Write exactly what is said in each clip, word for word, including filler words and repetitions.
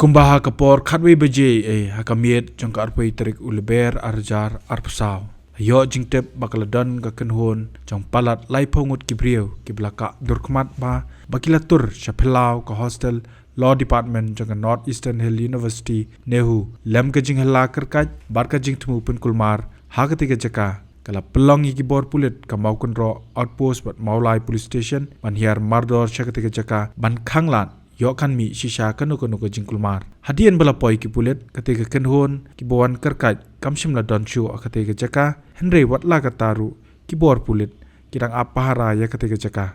Kumba ha ka por khatwei baje, eh, ha ka miet jong ka arphew tarik u Lber arhajar arphew saw, ïoh jingtip ba ka la don ka kynhun jong palat laiphew ngut ki briew kiba la kah durkhmat ba, ba ki la tur sha phyllaw ka hostel Law Department jong ka North Eastern Hill University, NEHU, lem ka jinghylla kyrkait bad ka jingthmu pynkulmar ha katei ka jaka. Ka la pynlong ïa ki bor pulit ka Mawkynroh Outpost bad Mawlai Police Station ban hiar mardor sha katei ka jaka ban khanglad ïoh kan mih shisha kano kano ka jingkulmar. Hadien ba la poi ki pulit, katei ka kynhun kiba wan kyrkait kam shym la don shuh ha katei ka jaka, hynrei wat la katta ruh ki bor pulit ki dang ap pahara ïa katei ka jaka.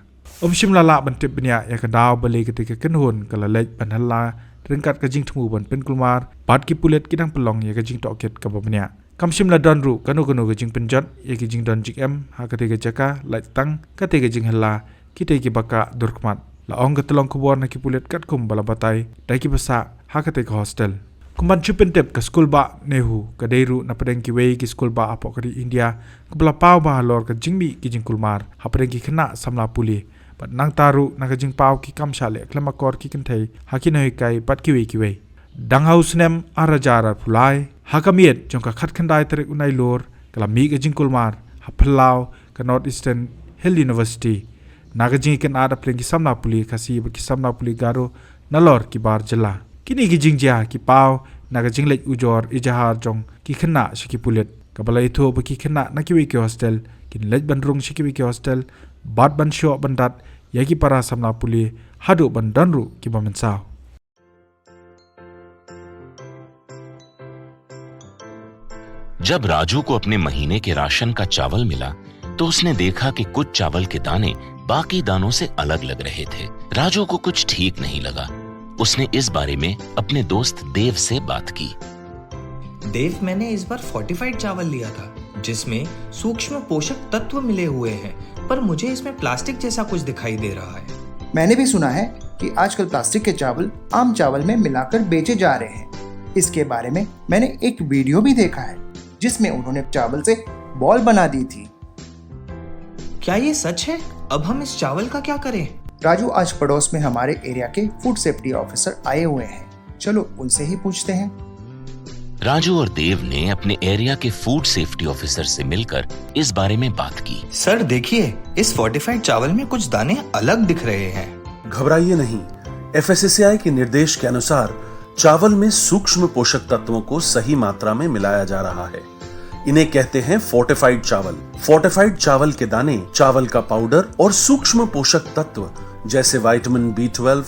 Ym shym la lah ban tip bniah ïa ka daw balei katei ka kynhun ka la leit ban hylla ryngkat ka jingthmu ban pynkulmar, bad ki pulit ki dang pynlong ïa ka jingtohkit kaba bniah. Kam shym la don ruh kano kano ka jingpynjot ïa ki jingdon jingem ha katei ka jaka, lait tang katei ka jinghylla kitei kiba kah durkhmat, la ong ka tyllong khubor na ki pulit katkum ba la batai da kiba sah ha katei ka hostel. Kumban shu pyntip, ka skulbah NEHU ka dei ruh na pdeng kiwei ki skulbah hapoh ka ri India kaba la paw bha halor ka jingmih ki jingkulmar hapdeng ki khynnah samla pule, bad nangta ruh na ka jingpaw ki kam shah leh khlem akor ki kynthei ha ki nonghikai bad kiwei kiwei. Dang ha u snem arhajar arphew lai, ha ka miet jong ka khatkhyndai tarik u Nailur, ka la mih ka jingkulmar ha phyllaw ka North Eastern Hill University, na ka jingïakynad hapdeng ki samla pule Khasi bad ki samla pule Garo nalor ki bar jylla. Kine ki jingjia ki paw na ka jingleit ujor ijahar jong ki khynnah sha ki pulit, kaba la ïathuh ba ki khynnah na kiwei ki hostel kin leit ban rung sha kiwei ki hostel, bad ban shoh ban dat ïa ki para samla pule haduh ban don ruh kiba mynsaw. जब राजू को अपने महीने के राशन का चावल मिला, तो उसने देखा कि कुछ चावल के दाने बाकी दानों से अलग लग रहे थे। राजू को कुछ ठीक नहीं लगा। उसने इस बारे में अपने दोस्त देव से बात की। देव, मैंने इस बार फोर्टिफाइड चावल लिया था, जिसमें सूक्ष्म पोषक तत्व मिले हुए हैं, पर मुझे इसमें प्लास्टिक जैसा कुछ दिखाई दे रहा है। मैंने भी सुना है कि आजकल प्लास्टिक के चावल आम चावल में मिलाकर बेचे जा रहे हैं। इसके बारे में मैंने एक वीडियो भी देखा है, जिसमें उन्होंने चावल से बॉल बना दी थी। क्या ये सच है? अब हम इस चावल का क्या करें? राजू, आज पड़ोस में हमारे एरिया के फूड सेफ्टी ऑफिसर आए हुए हैं, चलो उनसे ही पूछते हैं। राजू और देव ने अपने एरिया के फूड सेफ्टी ऑफिसर से मिलकर इस बारे में बात की। सर, देखिए, इस फोर्टिफाइड चावल में कुछ दाने अलग दिख रहे हैं। घबराइए नहीं, एफएसएसएआई के निर्देश के अनुसार चावल में सूक्ष्म पोषक तत्वों को सही मात्रा में मिलाया जा रहा है। इन्हें कहते हैं फोर्टिफाइड चावल। फोर्टिफाइड चावल के दाने, चावल का पाउडर और सूक्ष्म पोषक तत्व जैसे vitamin B twelve,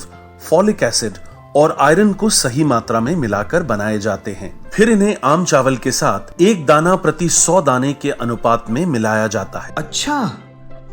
folic acid और आयरन को सही मात्रा में मिलाकर बनाए जाते हैं। फिर इन्हें आम चावल के साथ एक दाना प्रति सौ दाने के अनुपात में मिलाया जाता है। अच्छा,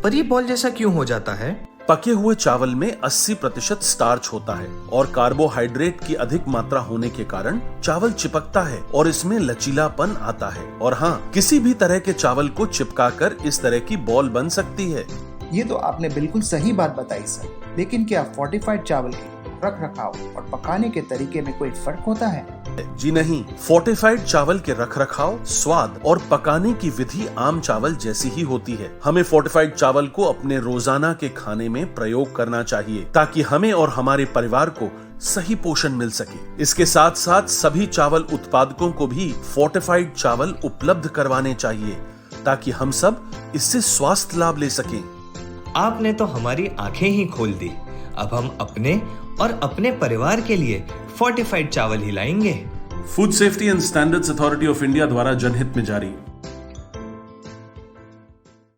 पर ये बॉल जैसा क्यों हो जाता है? पके हुए चावल में अस्सी प्रतिशत स्टार्च होता है और कार्बोहाइड्रेट की अधिक मात्रा होने के कारण चावल चिपकता है और इसमें लचीलापन आता है। और हाँ, किसी भी तरह के चावल को चिपकाकर इस तरह की बॉल बन सकती है। ये तो आपने बिल्कुल सही बात बताई सर, लेकिन क्या फोर्टिफाइड चावल के रख रखाव और पकाने के तरीके में कोई फर्क होता है? जी नहीं, फोर्टिफाइड चावल के रखरखाव, स्वाद और पकाने की विधि आम चावल जैसी ही होती है। हमें फोर्टिफाइड चावल को अपने रोजाना के खाने में प्रयोग करना चाहिए, ताकि हमें और हमारे परिवार को सही पोषण मिल सके। इसके साथ साथ सभी चावल उत्पादकों को भी फोर्टिफाइड चावल उपलब्ध करवाने चाहिए, ताकि हम सब इससे स्वास्थ्य लाभ ले सकें। आपने तो हमारी आंखें ही खोल दी। अब हम अपने और अपने परिवार के लिए फोर्टिफाइड चावल ही लाएंगे। Food Safety and Standards Authority of India द्वारा जनहित में जारी।